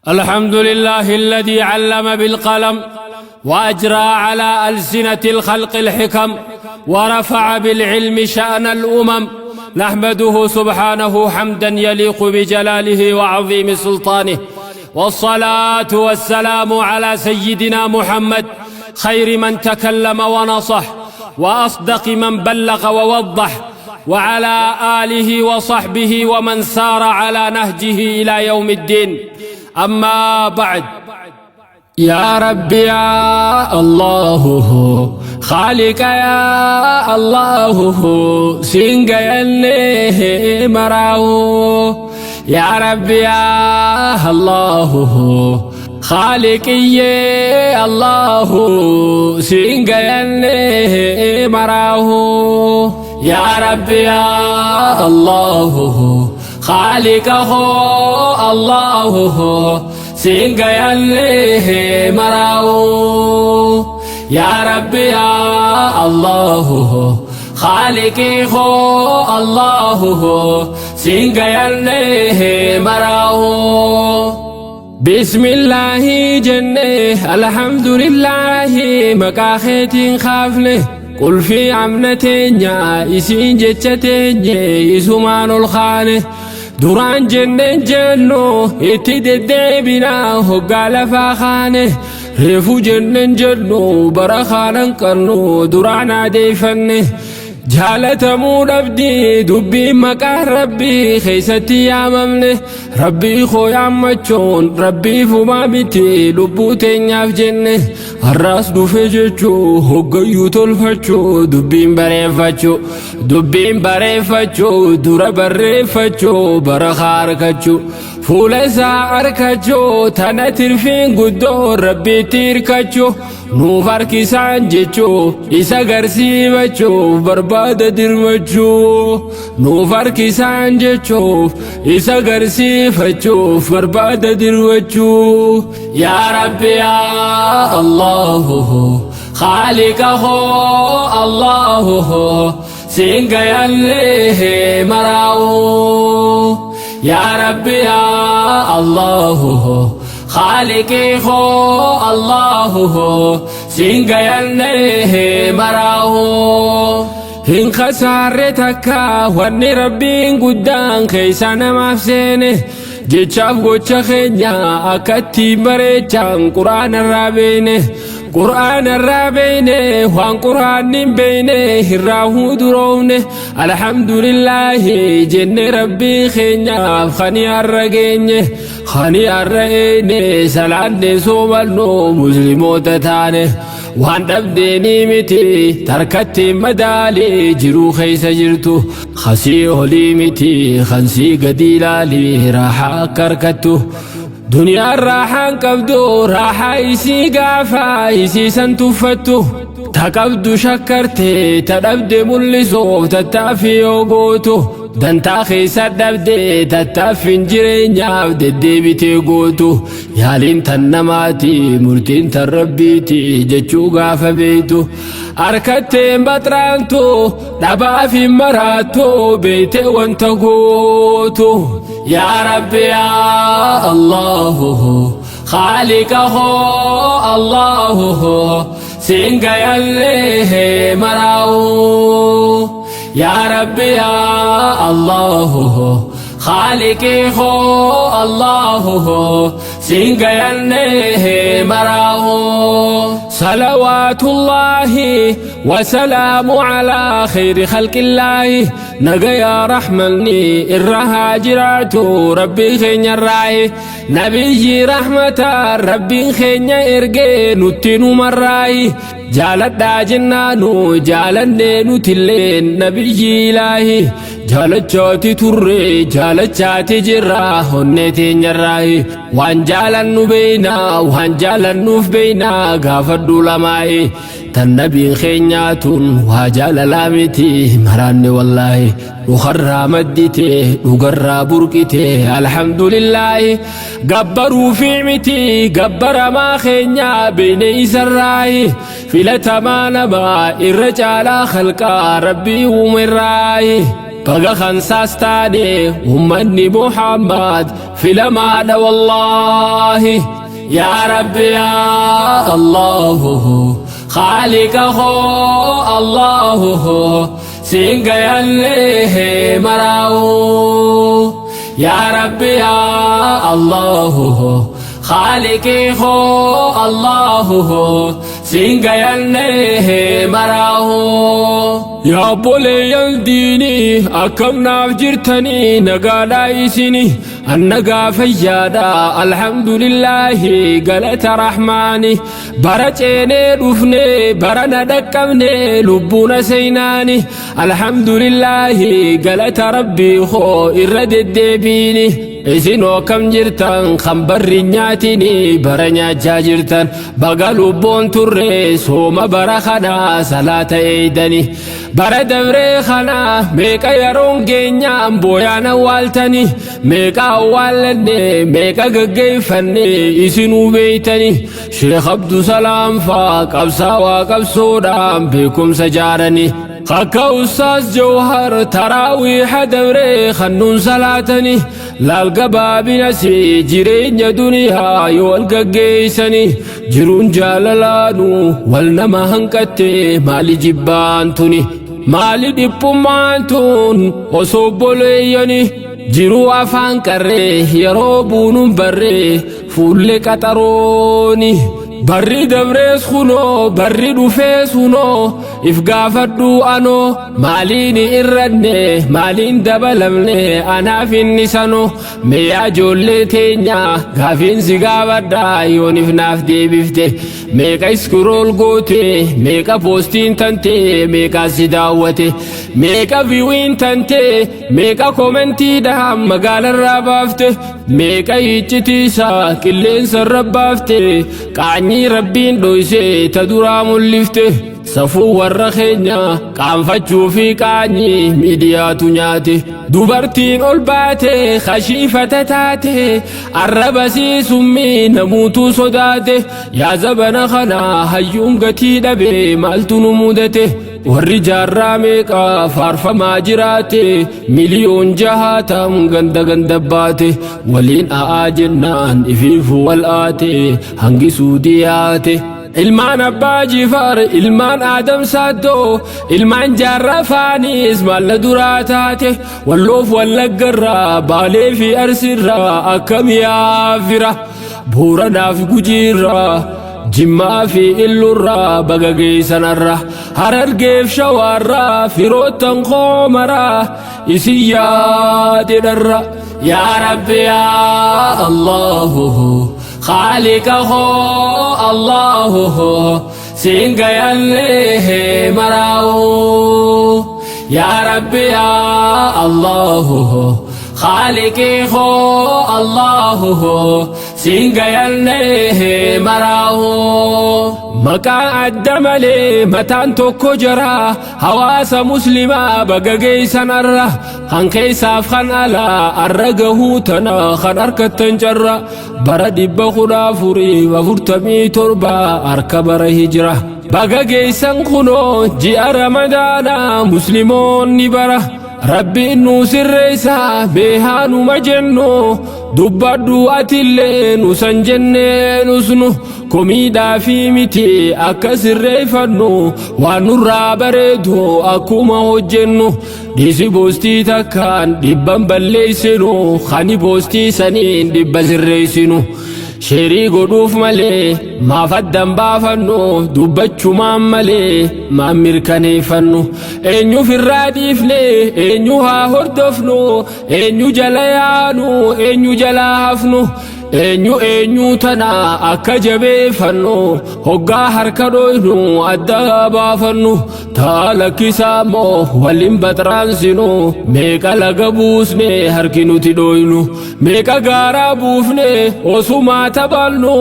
الحمد لله الذي علم بالقلم وأجرى على ألسنة الخلق الحكم ورفع بالعلم شأن الأمم. نحمده سبحانه حمدا يليق بجلاله وعظيم سلطانه، والصلاة والسلام على سيدنا محمد خير من تكلم ونصح وأصدق من بلغ ووضح، وعلى آله وصحبه ومن سار على نهجه إلى يوم الدين. أما بعد، يا رب يا الله خالق يا الله سنجيني مراو، يا رب يا الله خالقي الله سنجيني مراو، يا رب يا الله خالقه الله سنجيني مراو، يا رب يا الله خالقي هو الله سنجيني مراو. بسم الله جنة الحمد لله مكاخيتين خافله قل في عمنتين يا إسين جتتين يسومان الخانه duraan jenneen jennu itti deddeebinaa hoggaa lafaa kaane, reefu jenneen jennu bara kaanan qabnu duraan adeeffanne. Jaalatamuu dhabdii dubbiin maqaan rabbii keessatti yaamamne, rabbii koo yaammachuun rabbii fumaa miti lubbuu teenyaaf jenne. Har'aas dhufe jechuu hoggayyuu tolfachuu dubbiin bareeffachuu, dubbiin bareeffachuu dura barreeffachuu bara harkachuu fuula isaa arkachuu tana tirfiin guddoo rabbiitti hirkachuu nuuf harkisaan jechuu isa garsiifachuuf barbaada dirmachuu nuuf harkisaan jechuuf isa garsiifachuuf barbaada dirmachuu. Yaa Rabbi yaa Allahu خالقه الله سنجيني مراو، يا رب يا الله خالقي هو الله سنجيني مراو. Hin khasaarre takka wanni rabbiin guddaan keessa namaaf seene, jechaaf gocha keenya akkatti bareechaan quraana irraa beene, quraana irraa beene, waan quraanni hin beene irraa huduroofne. Alhamdulillaahi jenne rabbii keenyaaf kani har'a geenye, kani har'a eene salaanne soomannu musliimoota taane. Waan dhabdeenii miti tarkatti madaalii jiruu keessa jirtu, khasii olii miti kansii gadi ilaalii raaxaa akka harkattu. Duniyaan raaxaan qabdu raaxaa isii gaafa isii san tuffattu, ta qabdu shakkarte ta dhabde mul'isuuf tattaaffii yoo gootu, dantaa keessa dhabde tattaaffiin jireenyaaf deddeebitee gootu, yaaliin tan namaati murtiin tan rabbiiti jechuu gaafa beeytu, harkatteen baxraantu dhabaaf hin maraattu beeyte wanta gootu. Yaa Rabbi yaa Allahu خالقه الله سنجيني مراو، يا رب يا الله خالقي هو الله سنجيني مراو. صلوات الله وسلام على خير خلق الله، نجا رحمني الرهاجرات ربي خين الراي، نبي رحمة ربي خين إرجي نتنو مراي، جالت جنانو جالني نتلين نبي إلهي، jaalachaati turre jaalachaati jirra onnee teenyarraayi, waan jaalannu beeynaa waan jaalannuuf beeynaa gaafadhu lamaayi, tan nabiin keenyaatun waa jaalalaa miti maraanne wallaahi, dhukarraa maddite dhugarraa burqite alhamdulillaahi, gabbaruu fi miti gabbaramaa keenyaa beeyne isarraayi, filatamaa namaa irra caalaa khalqaa rabbii uumerraayi. Baga kansaas taane ummanni Muhammad filamaadha wallaahi. Yaa Rabbi yaa Allahu Khaaliqa koo Allahu siin gayallee maraa'u. Yaa Rabbi yaa Allahu Khaaliqii koo Allahu siin gayallee maraa'u. Yaa obboleeyyan diinii akkam naaf jirtanii nagaadhaa isini annagaa fayyaadha alhamdulillaahi galata rahmaani bara ceenee dhufne bara na dhaqqabne lubbuuna seynaani alhamdulillaahi galata rabbii koo irra deddeebiini. Isinoo akkam jirtan kan barri nyaatini bara nyaachaa jirtan baga lubbuun turre sooma bara kanaa salaata eeydani bara dabree kana meeqa yeroon geenyaan booyaan awwaaltani meeqa awwaallanne meeqa gaggeeffanne isinuu beeytani Sheekh Abdusalaam faa qabsaawaa qabsoodhaan beekumsa jaarani akka Ustaaz Jawhar taraawiiha dabree kannuun salaatani laal gabaabinasi jireenya duniyaa yoo wal gaggeessani jiruun jaalalaanu wal nama hanqatte maali jibbaan tuni maali dhiphummaan tun osoo obboleeyyani jiruu afaan qarree yeroo buunuun barree fuullee qaxarooni barri dabrees kunoo barri dhufees kunoo if gaafadhu anoo maaliin irranne maaliin dabalamne anaaf inni sanoo mee ijoollee teenya gaafiin si gaafadha yoonif naaf deebifte meeqa scroll goote meeqa poostiin tante meeqa si daawwate meeqa viewiin tante meeqa commentiidhaan magaalarraa baafte meeqa iccitiisaa qilleensarra baafte qaanyii rabbiin dhoyse ta duraa mul'ifte safuu warra keenya qaanfachuu fi qaanyii miidiyaatu nyaate dubartiin ol baate kashiifata taate arraba summii namuutu sodaate yaa zabana kana hayyuun gatii dhabe maaltu nu mudate warri jaarraa meeqa faarfamaa jiraate miliyoon jahaatam ganda ganda baate waliin a'aa jennaan ifiifu wal aate hangi suudiyaate. Ilmaan abbaa jifaar ilmaan aadam saaddoo ilmaan jaarraa faanis maalla duraa taate walloof wallaggarraa baalee fi arsiirraa akkam yaafira booranaaf gujiirraa jimmaa fi illurraa baga geessanarra harargeef shawaarraa firoottan koomaraa isin yaadedharra. Yaa Rabbi yaa Allahu Khaaliqa koo Allahu siin gayallee maraa'u. Yaa Rabbi yaa Allahu Khaaliqii koo Allahu siin gayallee maraa'u. Maqaa adda malee mataan tokko jira hawaasa muslimaa baga geessanarra kan keessaaf kan alaa arra gahuu tana kan harkattan carra bara 1447 harka bara hijira baga geessan kunoo ji'a ramadaana musliimoonni bara rabbiin nu sirreessa beehaanuma jennu dubbadhu atillee nu san jennee nusnu komiidhaa fi miti akka sirreeffannu waan nurraa bareedu akkuma hojjennu dhiisi boostii takkaan dhibban balleessinu kani boostii saniin dhibba sirreessinu share godhuuf malee maaf addan baafannu dubbachumaan malee maan mirkaneeffannu eenyuuf irraa dhiifne eenyu haa hordofnu eenyu jala yaanu eenyu jala hafnu eenyu eenyu tana akka jabeeffannu hoggaa harka dhoynu adda baafannu taa lakkisaa moo waliin baxraansinu meeqa laga buusne harki nuti dhoynu meeqa gaaraa buufne osumaa taphannu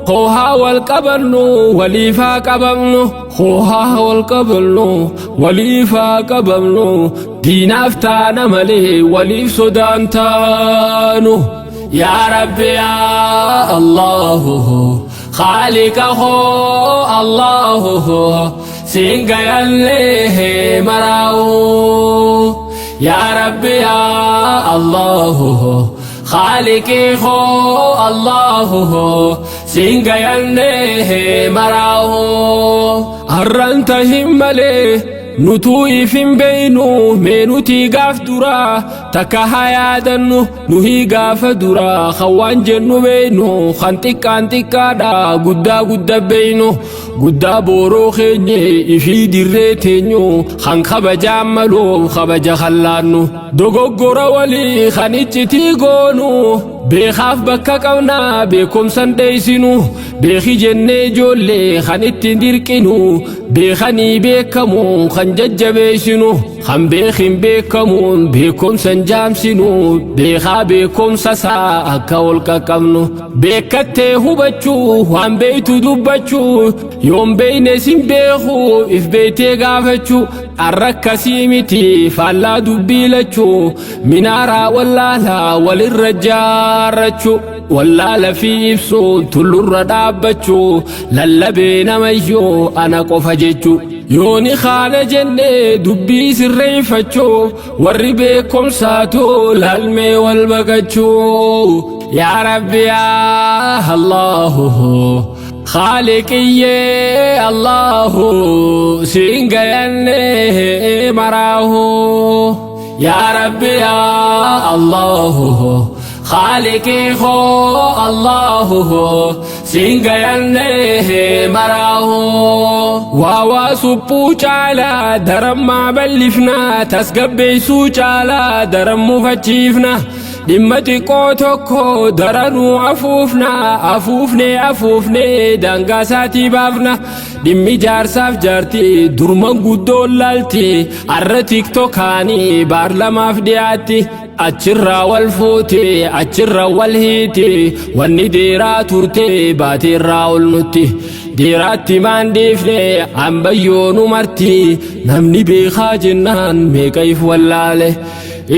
hoohaa wal qabannu waliifaa qabamnu hoohaa wal qabannu waliifaa qabamnu diinaaf taana malee waliif sodaan taanu. Yaa Rabbi yaa Allahu Khaaliqa koo Allahu siin gayallee maraa'u. Yaa Rabbi yaa Allahu Khaaliqii koo Allahu siin gayannee maraahu. Har'aan tahin malee nutuu if hin beeynu, mee nutii gaaf duraa takka haa yaadannu. Nuhii gaafa duraa kan waan jennu beeynu, kan xiqqaan xiqqaadha guddaa gudda beeynu, guddaa booroo keenye ifii dirree teenyu, kan kabajaan maluuf kabaja kallaannu, dogoggora walii kan iccitii goonu, beekaaf bakka qabnaa beekumsan dheeysinu, beeki jennee ijoollee kan ittiin dirqinu, beekanii beekamu kan jajjabeessinu, kan beekin beekamuun beekumsan jaamsinu, beekaa beekumsa isaa akka ol qaqqabnu, beekattee hubachuu, waan beeytu dubbachuu, yoon beeyne sin beeku if beeytee gaafachuu. Arrakkasii miti, faallaa dubbii lachuu, minaaraa wallaalaa walirra jaarrachuu, wallaala fi ibsuun tullurra dhaabbachuu, lallabee namayyoo ana qofa jechuu. Yooni kaana jennee dubbii sirreeffachuu, warri beekumsaatu laalmee wal baqachuu. Yaa Rabbi yaa Allahu Khaaliqiyyee Allahu siin gayannee maraahu. Yaa Rabbi yaa Allahu Khaaliqii koo Allahu siin gayannee maraahu. Waa waa suphuu caalaa darammaa bal'ifnaa, tasgabbeessuu caalaa daran mufachiifna. Dhimma xiqqoo tokko daranuu afuufna, afuufnee afuufnee daangaa isaatii baafna. Dhimmi jaarsaaf jaartii durman guddoon laalti, arra tiktookaanii baarlamaaf dhiyaatti. Achirraa wal fuute, achirra wal hiiti, wanni deeraa turte baateerraa ol nutti. Deeraatti maan dhiifne ambayyoonu marti, namni beekaa jennaan meeqa if wallaale.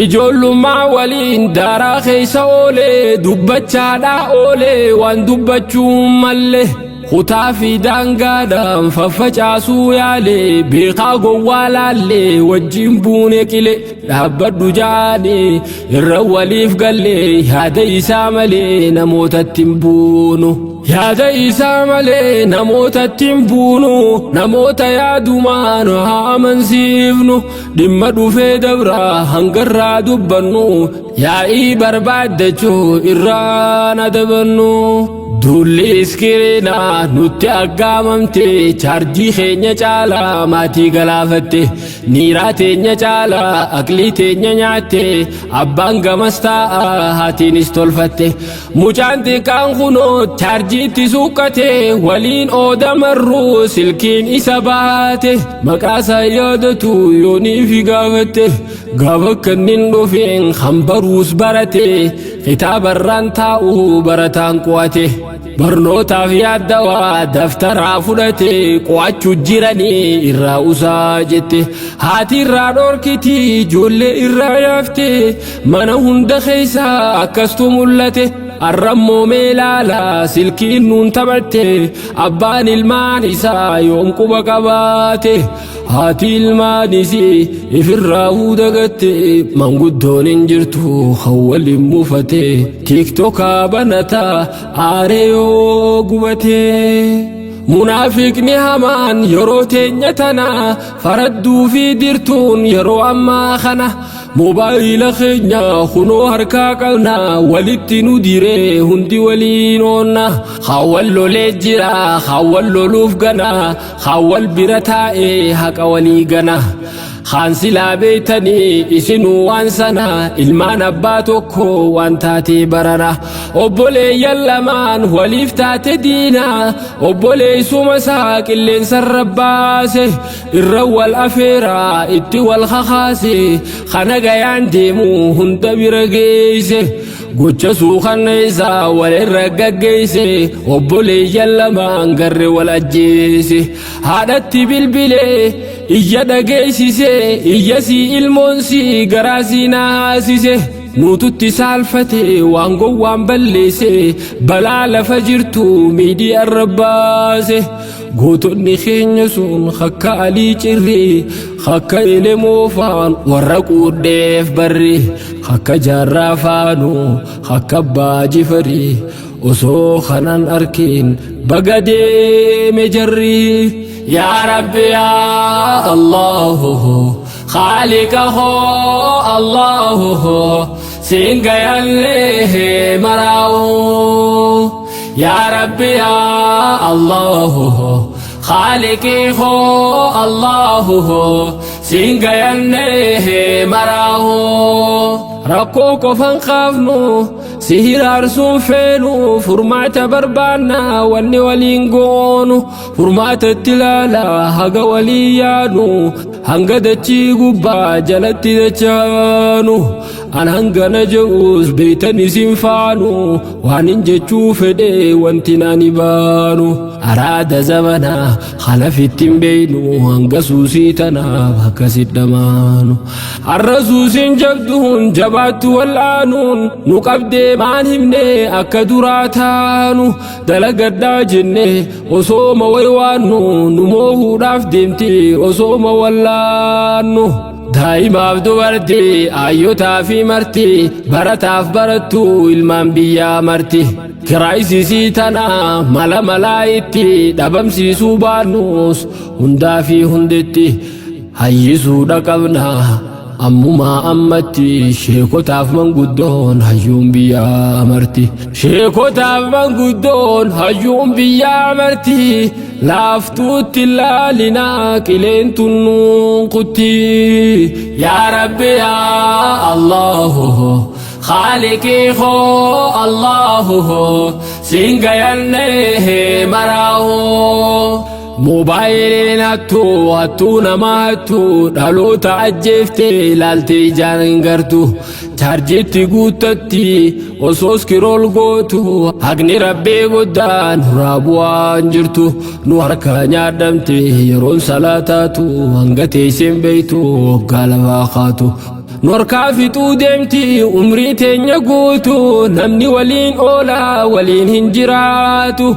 Ijoollummaa waliin daaraa keessa oolee, dubbachaadhaa oolee waan dubbachuu malle. Kutaa fi daangaadhaan faffacaasuu yaale, beekaa gowwaa laallee wajjin buune qile. Dhaabbadhu jaanii irra waliif gallee, yaada isaa malee namootatti hin buunu. Yaada isaa malee namootatti hin buunu, namoota yaadumaan haa amansiifnu. Dhimma dhufee dabraa hangarraa dubbannu, yaa'ii barbaaddachuu irraan adabannu. Duulli iskiriinaa nutti aggaamamte, chaarjii keenya caalaa maatii galaafatte, niiraa teenya caalaa aqlii teenya nyaatte, abbaan gamas taa'a haatiinis tolfatte. Mucaan xiqqaan kunoo chaarjiitti suuqqate, waliin ooda marruu silkiin isa baate, maqaasaa yaadatu yoonii fi gaafatte. Gaafa kannin dhufeen kan baruus barate, kitaabarraan taa'u barataan qo'ate, barnootaaf yaaddawaa daftaraa fudhate, qo'achuu jiranii irraa usaa jette. Haati irraa dhorkiti, ijoollee irraa yaafte, mana hunda keessaa akkastu mul'ate. Arrammoo mee ilaala, silkiin nuun taphatte, abbaan ilmaan isaa yoom quba qabaate? Haati ilmaan isii ifirraa dagatte, manguddoon hin jirtu kan waliin muufate, tiiktokaa banataa aaree yoo gubate. Munaafiqni hamaan yeroo teenya tana faradduu fi dirtuun yeroo ammaa kana moobaayila keenya kunoo harkaa qabna, walitti nu diree hundi waliin oonna. Hawwal lolee jira, hawwal loluuf gana, hawwal bira taa'ee haqa walii gana. Haan silaa beeytanii isinuu waan sana, ilmaan abbaa tokko waan taatee barana. Obboleeyyan lamaan waliif taate diina, obboleessuma isaa qilleensarra baase, irra wal afeeraa itti wal kakaase, kana gayaan deemu hunda bira geeyse. Gocha suukanneessaa walirra gaggeesse, obboleeyyan lamaan garre wal ajjeese. Haadhatti bilbilee iyya dhageessise, iyya sii ilmoon sii garaa sii naasise. Nuututti saalfate waan gowwaan balleesse, balaa lafa jirtu miidiyaa irra baase. Gootonni keenya sun akka Alii Cirrii, akka Elemoo faan warra quudheef barri, akka Jaarraa faanuu, akka Abbaa Jifarii, osoo kanan arkin baga deeme jarri. Yaa Rabbi yaa Allahu Khaaliqa hoo Allahu siin gayallee maraa'u. Yaa Rabbi yaa Allahu Khaaliqii hoo Allahu siin gayallee maraa'u. Rakkoo qofan qaafnu si hiraarsuun feenu, furmaata barbaanna wanni waliin goonu, furmaata itti ilaala haga walii yaanu, hanga dachii gubbaa jalatti dachaanu. An hangana je'us beeytan isin faanu, waan hin jechuu fedhe wanti naan baanu. Araada zamanaa kanafitti hin beeynu, hanga suusii tanaaf akkasit dhamaanu. Har'a suusiin jabduun jabaattu wal'aanuun nu qabdee maan himne akka duraa taanu, dalagadhaa jenne osooma waywaannu, nu moohuudhaaf deemti osooma wallaannu. Daa'imaaf dubartii, ayyotaa fi marti, barataaf barattuu, ilmaan biyyaa marti. Kiraayisisii tana mala malaa itti dhabamsiisuu baannus hundaa fi hunditti hayyisuudha qabna. Ammumaa ammatti sheekotaaf manguddoon hayyuun biyyaa marti. Sheekotaaf manguddoon hayyuun biyyaa marti. Laaftuutti laalinaa qileen tunnuun kutti. Yaa Rabbi yaa Allahu Khaaliqii hoo Allahu siin gayallee maraa'u. Moobaayiliin hattuu hattuu nama hattuu, dhaloota ajjeeftee ilaaltee ijaan hin gartu. Chaarjiitti guuttatti osoo scroll gootu, haqni Rabbii guddaan nurraa bu'aan jirtu. Nu harka nyaadhamte yeroon salaataatu, hanga teesseen beeytu waggaa lafaa kaatu. Nu harkaa fixuu deemti umrii teenya guutu, namni waliin oolaa waliin hin jiraatu.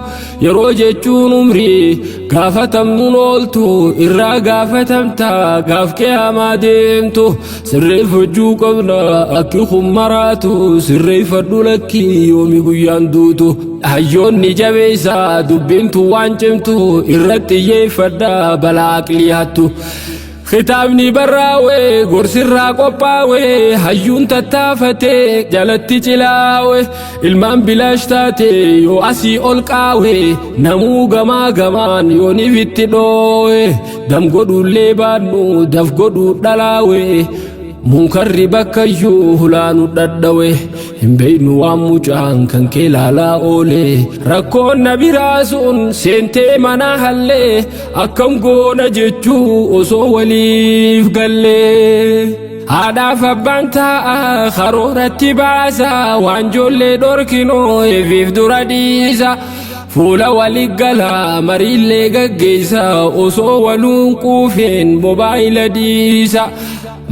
Yeroo jechuun umrii gaafatamnuun ooltu, irraa gaafatamta gaaf qiyaamaa deemtu. Sirreeffachuu qabna akki kun maraatu, sirreeffadhu lakkii yoomi guyyaan duutu. Hayyoonni jabeessa dubbiintu waan cimtu, irratti xiyyeeffadha balaa aqlii hattu. Kitaabni barraa'e gorsirraa qophaa'e, hayyuun tattaafatee jalatti cilaawe, ilmaan bilaash taate yoo asii ol qaawe, namuu gamaa gamaan yooniif itti dhoowe, dam godhuullee baannu daf godhuu dhalaawe. Munkarri bakkayyuu hulaanu dhadhawe, hin beeynu waan mucaan kan kee laalaa oole. Rakkoon na biraa sun seentee mana hallee, akkam goona jechuu osoo waliif gallee. Haadhaaf abbaan taa'a karooratti baasa, waan ijoollee dhorkinoo eefiif dura dhiisa. Fuula walii gala mariillee gaggeessa, osoo waluun quufeen mobaayila dhiisa.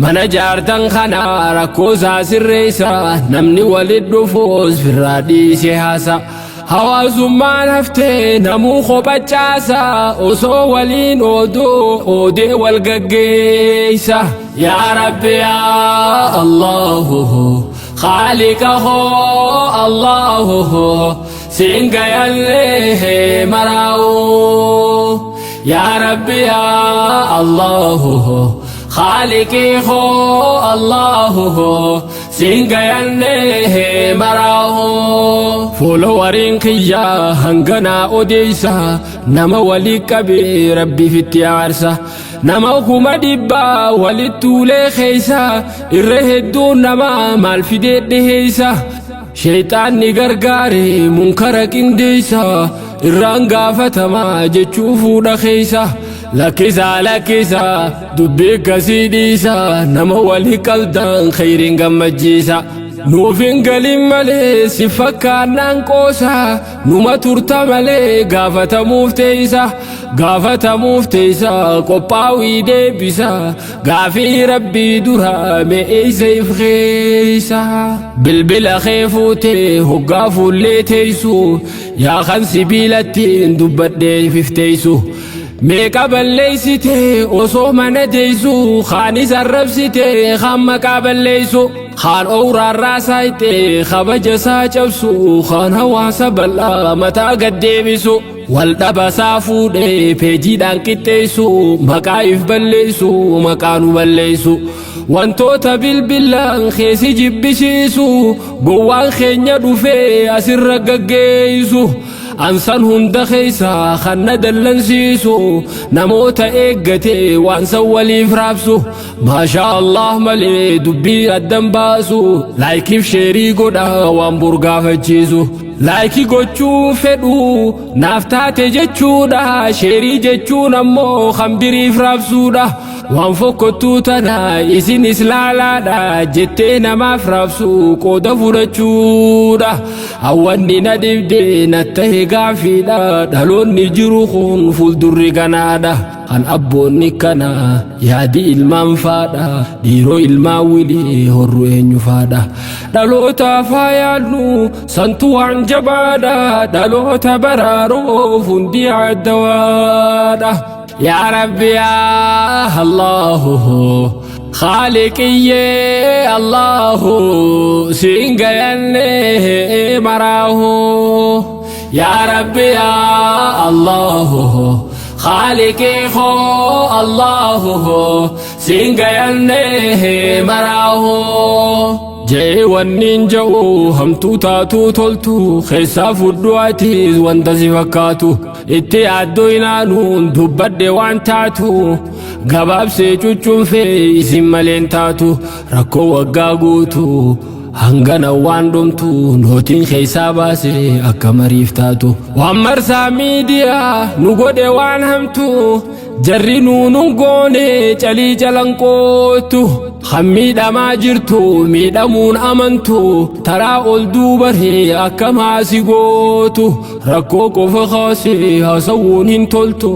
Mana jaartan kana rakkoo isaa sirreessa, namni walit dhufuus firraa dhiise haasa. Hawaasummaan haftee namuu kophachaasa, osoo waliin ooduu oodee wal gaggeessa. Yaa Rabbi yaa Allahu Khaaliqa hoo Allahu siin gayallee maraa'u. Yaa Rabbi yaa Allahu Khaaliqii hoo Allahu siin gayallee maraa'u. Followeriin kiyyaa hanganaa odeessa, nama walii qabee Rabbiif itti aarsa. Nama 100,000 walitti tuulee keessa, irra hedduun nama maal fidee dhiheessa. Sheexaanni gargaare munkara qindeessa, irraan gaafatamaa jechuu fuudha keessa. Lakkisaa lakkisaa dubbii akkasii dhiisa, nama walii qabdan khayriin gammachiisa. Nuuf hin galin malee si fakkaannaan qoosa, numa turta malee gaafatamuuf teessa. Gaafatamuuf teessa qophaa'ii deebisa, gaafii Rabbii dura me'eessa if keessa. Bilbila kee fuutee hoggaa fuullee teessu, yaa kan sibiilattiin dubbadhee ifteessu. Meeqa balleeysite osoo mana teessu, kaanis arrabsite kaan maqaa balleessu, kaan owraarraa saayite kabaja isaa cabsu, kaan hawaasa bal'aa mataa gad deebisu, wal dhabasaa fuudhee peejiidhaan qixxeessu, maqaa if balleessu, maqaa nu balleessu. Wantoota bilbilaan keessi jibbisiisu gowwaan keenya dhufee asirra gaggeessu. Ansan hunda keessa kan na dallansiisu namoota eeggate waan san waliif raabsu. Maashaa Allah malee dubbii addan baasu, like-iif share godha waan burgaafachiisu. Like gochuu fedhu naaf taate jechuudha, share jechuun ammoo kan biriif raabsuudha. Waan fokkottuu tana isinis laalaadha jettee namaaf raabsu qooda fudhachuudha. Hawwanni na dhibde na tahe gaafiidha, dhaloonni jiru kun fuuldurri ganaadha. Kan abboonni kana yaadi ilmaan faadha, dhiiroo ilmaan wilii horru eenyu faadha. Dhaloota faayaannu santu waan jabaadha, dhaloota baraaruuf hundi addawaadha. Yaa Rabbi yaa Allahu Khaaliqiyyee Allahu siin gayanne maraahu. Yaa Rabbi yaa Allahu Khaaliqii koo Allahu siin gayanne maraahu. Jee wanniin ja'u hamtuu taatuu toltu keessaa fudhu atiis wanta si fakkaatu, itti yaaddoo inaanuun dubbadhe waan taatu gabaabsee cuccunfee isin maleen taatu. Rakkoo waggaa guutu hangana waan dhumtu nootiin keessaa baase akka mariif taatu. Waan marsaa miidiyaa nu godhe waan hamtu jarri nuunun goone calii calanqootu. Kan miidhamaa jirtu miidhamuun amantu, taraa ol duubaree akka maasi gootu. Rakkoo qofa kaasee haasawuun hin toltu,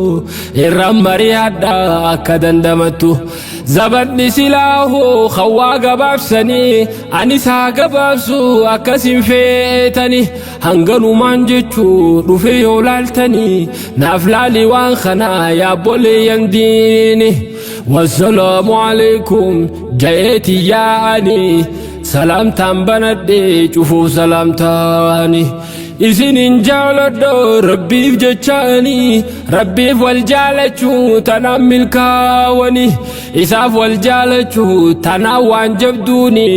irraan mari'adha akka dandamattu. Zabanni silaahoo hawaa gabaabsanii anis haa gabaabsu akkasin feetani. Hanganumaan jechuu dhufe yoo laaltanii naaf laali waan kanaa yaabboleeyyan diini. Wassalaamu alaikum jayeeti yaa'anii salaamtaan banadhe cufuuf salaamtaani. Isinin jaaladha rabbiif jechaani, rabbiif wal jaalachuu tanaan milkaawani, isaaf wal jaalachuu tanaan waan jabduuni,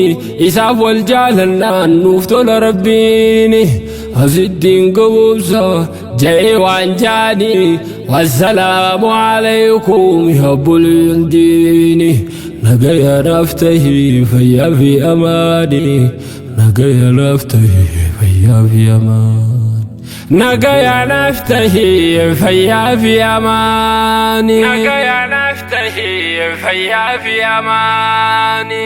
isaaf wal jaalannaan nuuf tola rabbiini. Asittiin gaboobsa ja'ee waan jaani. Wassalaamu alaikum yaabboleeyyan diini. Nagaya naaf tahi fayyaa fi amaani. Nagaya naaf tahi fayyaa fi amaani. Nagaya naaf tahi fayyaa fi amaani. Nagaya naaf tahi fayyaa fi amaani.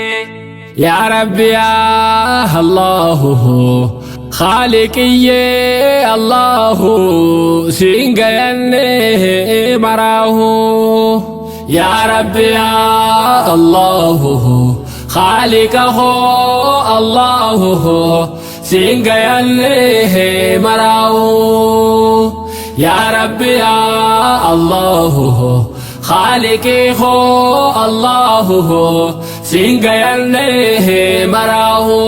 Yaa Rabbi yaa Allahu Khaaliqiyyee Allahu siin gayanne maraahu. Yaa Rabbi yaa Allahu Khaaliqa koo Allahu siin gayanne maraahu. Yaa Rabbi yaa Allahu Khaaliqii koo Allahu siin gayanne maraahu.